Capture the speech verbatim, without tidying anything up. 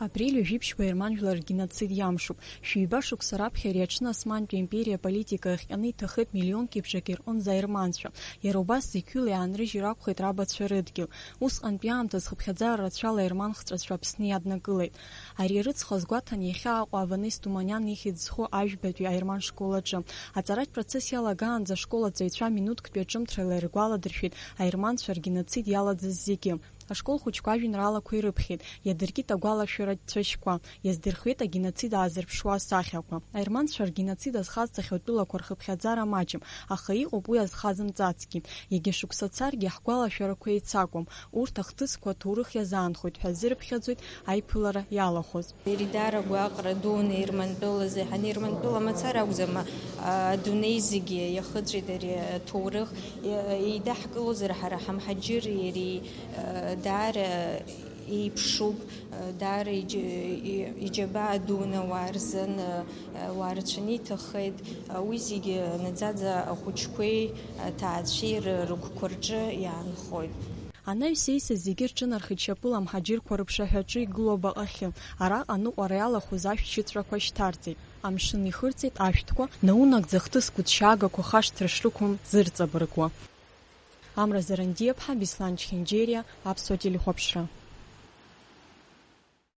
Апрель ҩажәи ԥшьба аерман жәлар ргеноцид иамшуп. Шәиба шықәса раԥхьа ари аҽны Османтәи аимпериа аполитика иахҟьаны иҭахеит миллионк еиԥш акы ирҟынӡа аерманцәа. Иара убас зқьҩыла иаанрыжьыр акәхеит рабацәа рыдгьыл. Усҟантәи аамҭаз хыԥхьаӡара рацәала аерман хҵәацәа Аԥсны иаднакылеит. Ари арыцхә азгәаҭан иахьа Аҟәа Аванес Туманиан ихьӡ зху ажәбатәи аерман школ аҿы. Аҵаратә процесс иалагаанӡа ашкол аҵаҩцәа минуҭктәи аҿымҭрала иргәаладыршәеит аерманцәа ргеноцид иалаӡыз зегьы. Ашкол хәыҷқәа ажәеинраалақәа ирыԥхьеит, иадыркит агәалашәаратә цәашьқәа, иаздырхиеит агеноцид аазырԥшуа асахьақәа. Аерманцәа ргеноцид азхаз ҵахьатәылақәа рхыԥхьаӡара маҷым, аха иҟоуп уи азхазымҵацгьы. Егьа шықәса царгьы ҳгәалашәарақәа еицакуам, урҭ ахҭысқәа аҭоурых иазаанхоит ҳәа азырыԥхьаӡоит аиԥылара иалахәыз. Иара даара гәаҟра дуны Ермантәылазы, ҳан Ермантәыла мацара акәӡам, а, адунеи зегьы иахыҵәеит ари аҭоурых. Иа-, еидаҳкылозар ҳара ҳамҳаџьыри иареи, а, даара еиԥшуп, а, даара иџь-, и-, иџьабаа дуны ауаа рзын, а, ауаа рацәаны иҭахеит. А, уи зегьы наӡаӡа ахәыҷқәеи аҭаацәеи ры-, рыгәқәа рҿы иаанхоит. Анаҩс еисаз зегьы рҿынархеит шьапыла амҳаџьырқәа рыԥшаҳәаҿы игылоу абаҟахьы. Араҟа аныҟәара иалахәыз ашәҭшьыҵәрақәа шьҭарҵеит. Амшын ихырҵеит ашәҭқәа, наунагӡа хҭыс гәыҭшьаагақәа хашҭра шрықәым зырҵабыргуа. Амра Зарандиаԥҳа, Беслан Чхинџьериа, Аԥсуа телехәаԥшра.